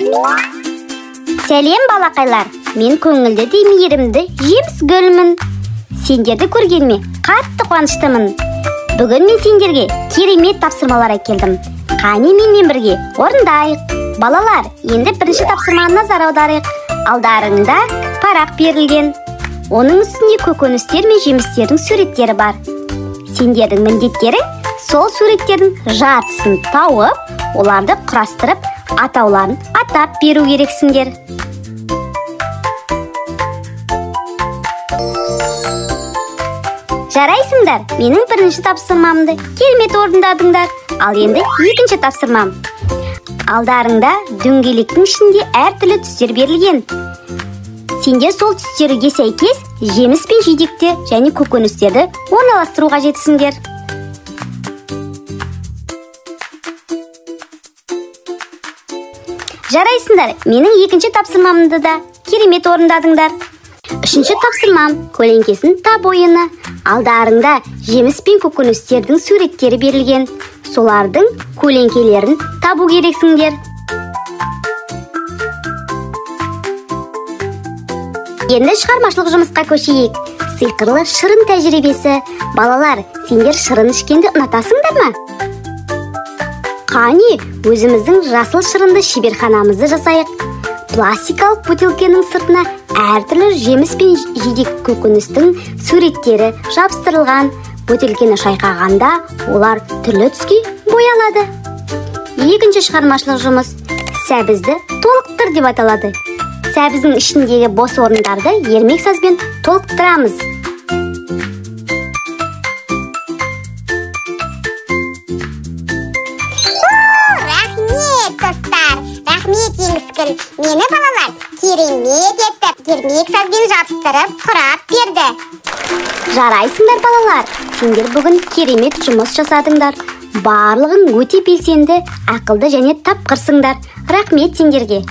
Сәлем балақайлар, мен көңілді де мейірімді Жеміс гүлмін. Сендерді көргеніме қатты қуаныштымын. Бүгін мен сендерге керемет тапсырмалар әкелдім. Қане менімен бірге орындайық. Балалар, енді бірінші тапсырмаға назар аударайық. Алдарыңда парақ берілген. Оның үстінде көкөністер мен жемістердің суреттері бар. Сендердің міндеттерің сол суреттердің жартысын тауып, оларды құрастырып, атауларын атап беру керексіңдер. Жарайсыңдар, менің бірінші тапсырмамды керемет орындадыңдар. Ал енді екінші тапсырмам. Алдарыңда дөңгелектің ішінде әртүрлі түстер берілген. Сендер сол түстерге сәйкес жеміс пен жидекті және көкөністерді орналастыру қажетсіңдер. Жарайсыңдар, менің екінші тапсырмамды да керемет орындадыңдар. Үшінші тапсырмам көлеңкесін тап ойыны. Алдарыңда жеміс пен көкөністердің суреттері берілген. Солардың көлеңкелерін табу керексіңдер. Енді шығармашылық жұмысқа көшейік. Сиқырлы шырын тәжірибесі. Балалар, сендер шырын ішкенді ұнатасыңдар ма? Қане, өзіміздің жасыл шырынды шеберханамызды жасайық. Пластикалық бөтелкенің сыртына әртүрлі жеміс пен жидек көкөністің суреттері жабыстырылған. Бөтелкені шайқағанда олар түрлі түске боялады. Екінші шығармашылық жұмыс сәбізді толықтыр деп аталады. Сәбіздің ішіндегі бос орындарды ермек сазбен толықтырамыз. Рахмет, достар! Рахмет, Жеңіскүл! Мені балалар керемет етіп, ермек сазбен жабыстырып, құрап берді. Жарайсыңдар, балалар! Сендер бүгін керемет жұмыс жасадыңдар. Барлығың өте белсенді, ақылды және тапқырсыңдар. Рахмет сендерге.